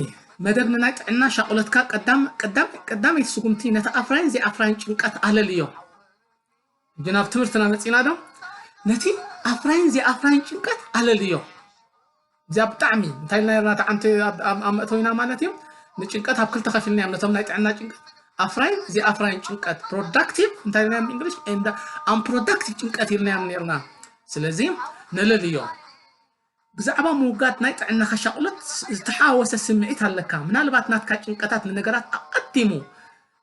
መደብ ንናይ ጥዕና ሻቕሎትካ ቀዳም-፣ ቀዳም-፣ ቀዳመይቲ ስጉምቲ፣ ነቲ ኣፍራይን ዘይኣፍራይን ጭንቀት ኣለልዮ። ሕጂ ናብ ትምህርትና መጺና ዶ? ነቲ ኣፍራይን ዘይኣፍራይን ጭንቀት ኣለልዮ። እዚኣ ብጣዕሚ፣ እንታይ ኢልና ነርና፣ እቲ ዓንቲ ኣብ፣ ኣብ፣ ኣብ መእተዊና ማለት እዩ፣ ንጭንቀት ኣብ ክልተ ከፊልና እዮም፣ ነቶም ናይ ጥዕና ጭንቀት፣ ኣፍራይን ዘይኣፍራይን ጭንቀት፣ ፕሮዳክቲቭ፣ እንታይ ኢልና እዮም ብእንግሊሽ፣ and unproductive ጭንቀት ኢልና እዮም ነርና። ስለዚ ነለልዮ። ብዛዕባ ምውጋድ ናይ ጥዕናኻ ሻቕሎት ዝተሓዋወሰ ስምዒት ኣለካ። ምናልባት ናትካ ጭንቀታት ንነገራት ኣቐዲሙ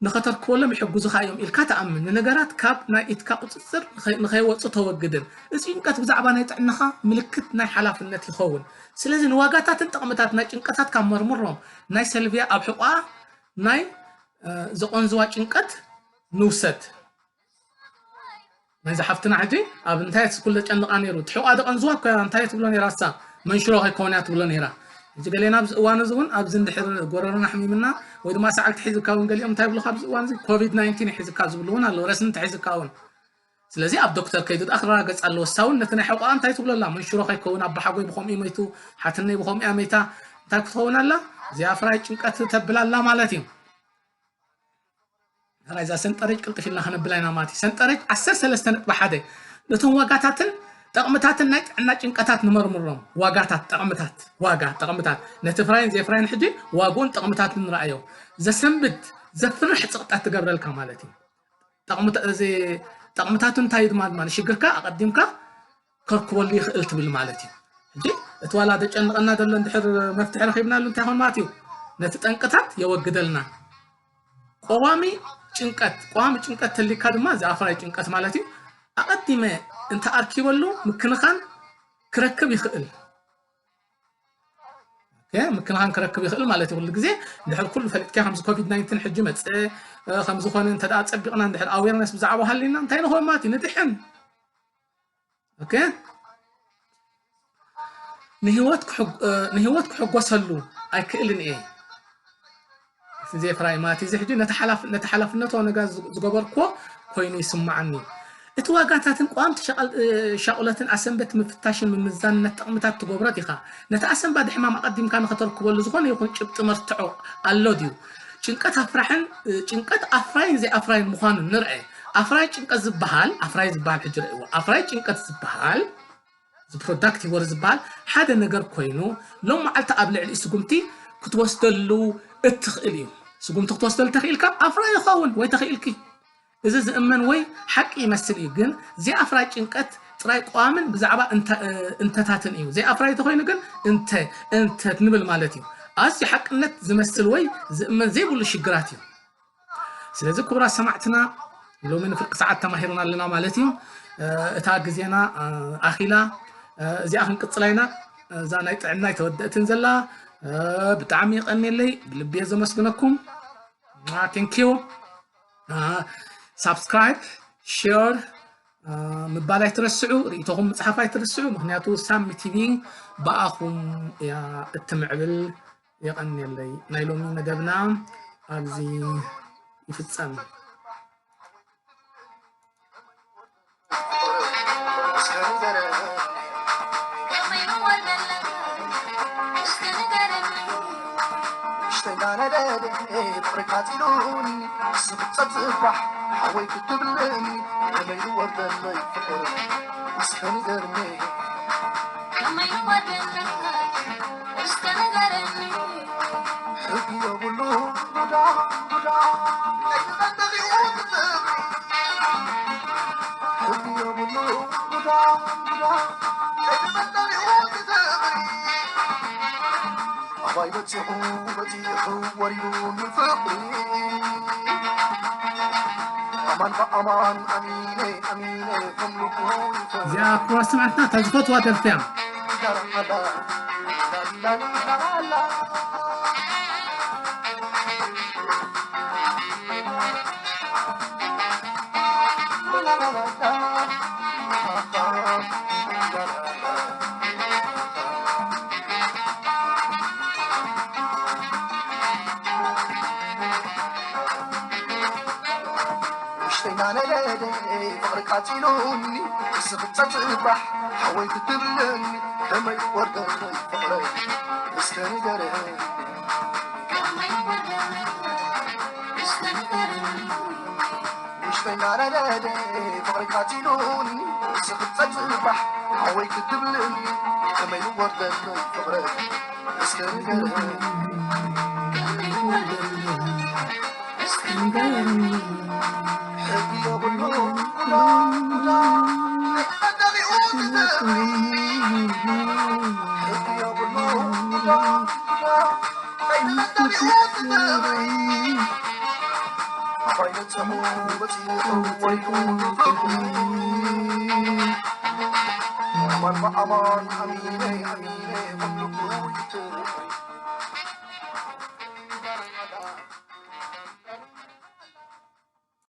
ንኸተርክበሎም ይሕግዙኻ እዮም ኢልካ ትኣምን። ንነገራት ካብ ናይ ኢድካ ቁጽጽር ንኸይ-፣ ንኸይወጹ ተወግድን። እዚ ጭንቀት ብዛዕባ ናይ ጥዕናኻ ምልክት ናይ ሓላፍነት ይኸውን። ስለዚ ንዋጋታትን ጠቕምታት ናይ ጭንቀታትካ መርምሮም። ናይ ሰልቪያ ኣብ ሕቖኣ ናይ፣ እ፣ ዘቐንዝዋ ጭንቀት ንውሰድ። ናይዛ ሓፍትና ሕጂ ኣብ እንታይ ስኩል ዘጨንቓ ነይሩ? ትሕቋ ደቐንዝዋ እኮ እያ፣ እንታይ ትብሎ ነይራ እሳ? መንሽሮ ከይኮን እያ ትብሎ ነይራ። ሕጂ ገሌና ኣብዚ እዋን እዚ እውን ኣብዚ እንድሕር ጎረሮና ሕሚምና ወይ ድማ ሰዓል ተሒዝካ እውን ገሊኦም እንታይ ይብሉኻ ኣብዚ እዋን እዚ ኮቪድ ናይንቲን ይሒዝካ ዝብሉ እውን ኣለዉ። ረስኒ ተሒዝካ እውን። ስለዚ ኣብ ዶክተር ከይዱ ደኣ ክረጋገጽ ኣለዎ። እሳ እውን ነቲ ናይ ሕቋኣ እንታይ ትብሎ ኣላ? መንሽሮ ከይከውን ኣባሓጎይ ብኸምኡ መይቱ፣ ሓትነይ ብኸምኡ እያ መይታ፣ እንታይ ክትኸውን ኣላ? እዚኣ ፍራይ ጭንቀት ተብል ኣላ ማለት እዩ። ሕራይ እዛ ሰንጠረጅ ቅልጥፍ ኢልና ከነብላ ኢና ማለት እዩ። ሰንጠረጅ ዓሰርተ ሰለስተ ነጥቢ ሓደ ነቶም ዋጋታትን ጠቕምታትን ናይ ጥዕና ጭንቀታት ንመርምሮም። ዋጋታት፣ ጠቕምታት፣ ዋጋ፣ ጠቕምታት። ነቲ ፍራይን ዘይፍራይን ሕጂ ዋግኡን ጠቕምታትን ንረኣዮ። ዘሰንብድ፣ ዘፍርሕ ጽቕጣት ትገብረልካ ማለት እዩ። ጠቕምታ-፣ እዚ ጠቕምታቱ እንታይ እዩ ድማ፣ ድማ ንሽግርካ ኣቐዲምካ ከርክበሉ ይኽእል ትብል ማለት እዩ። ሕጂ እቲ ዋላ ዘጨንቐና ዘሎ እንድሕር መፍትሒ ረኺብናሉ እንታይ ይኾን ማለት እዩ? ነቲ ጠንቅታት የወግደልና። ቀዋሚ ጭንቀት፣ ቀዋሚ ጭንቀት ተሊካ ድማ እዚ ኣፍራይ ጭንቀት ማለት እዩ። ኣቐዲመ እንተኣርኪበሉ ምክንኻን ክረክብ ይኽእል። ኦኬ፣ ምክንኻን ክረክብ ይኽእል ማለት እዩ። ኩሉ ግዜ እንድሕር ኩሉ ፈሊጥካ ከምዚ ኮቪድ ናይንቲን ሕጂ መጽእ፣ እ፣ ከም ዝኾነ እንተ ደኣ ጸቢቕና እንድሕር ኣዌርነስ ብዛዕባ ሃሊና እንታይ ንኸውን ማለት እዩ? ንድሕን። ኦኬ? ንህይወት ክሕግ-፣ እ፣ ንህይወት ክሕጎሰሉ ኣይክእልን እየ። እቲ ዘፍራይ ማለት እዚ ሕጂ ነቲ ሓላፍ-፣ ነቲ ሓላፍነታዊ ነገር ዝ-፣ ዝገበርክዎ ኮይኑ ይስምዓኒ። እቲ ዋጋታትን ቀዋምቲ ሻቕል- እ፣ ሻቕሎትን ኣሰንበት ምፍታሽን ምምዛንን ነቲ ጥቕምታት ትገብሮ ዲኻ? ነቲ ኣሰንባዲ ሕማም ኣቐዲምካ ንኸተርክበሉ ዝኾነ ይኹን ጭብጢ መርትዖ ኣሎ ድዩ? ጭንቀት ኣፍራሕን እ፣ ጭንቀት ኣፍራይን ዘይኣፍራይን ምዃኑን ንርአ። ኣፍራይ ጭንቀት ዝበሃል ኣፍራይ ዝበሃል ሕጂ ርእይዎ። ኣፍራይ ጭንቀት ዝበሃል እዚ ፕሮዳክቲቭ ወር ዝበሃል ሓደ ነገር ኮይኑ ሎም መዓልቲ ኣብ ልዕሊ ስጉምቲ ክትወስደሉ እትኽእል እዩ። ስጉምቲ ክትወስደሉ ተኽኢልካ ኣፍራይ ይኸውን ወይ ተኽኢልኪ። እዚ ዝእመን ወይ ሓቂ ይመስል እዩ፣ ግን ዘይኣፍራይ ጭንቀት ጥራይ ቀዋምን ብዛዕባ እንተ- እንተታትን እዩ። ዘይኣፍራይ ተኾይኑ ግን እንተ እንተ ንብል ማለት እዩ። ኣዝዩ ሓቅነት ዝመስል ወይ ዝእመን ዘይብሉ ሽግራት እዩ። ስለዚ ክቡራት ሰማዕትና ሎሚ ንፍርቂ ሰዓት ተማሂርና ኣለና ማለት እዩ። እ፣ እታ ግዜና እ፣ ኣኺላ እ፣ እዚኣ ክንቅጽላ ኢና። እዛ ናይ ጥዕና ኣይተወደእትን ዘላ እ፣ ብጣዕሚ ይቐንየለይ፣ ብልቢ እየ ዘመስግነኩም። ቴንኪዩ። ሳብስክራይብ፣ ሼር ምባል ኣይትረስዑ፣ ርእይቶኹም ምጽሓፍ ኣይትረስዑ። ምክንያቱ ሳሚ ቲቪ ብኣኹም እያ እትምዕብል። የቐንየለይ። ናይ ሎሚ መደብና ኣብዚ ይፍጸም። እዚኣ ክቡራት ሰማዕትና እታ ዝፈትዋ ደርፊ እያ።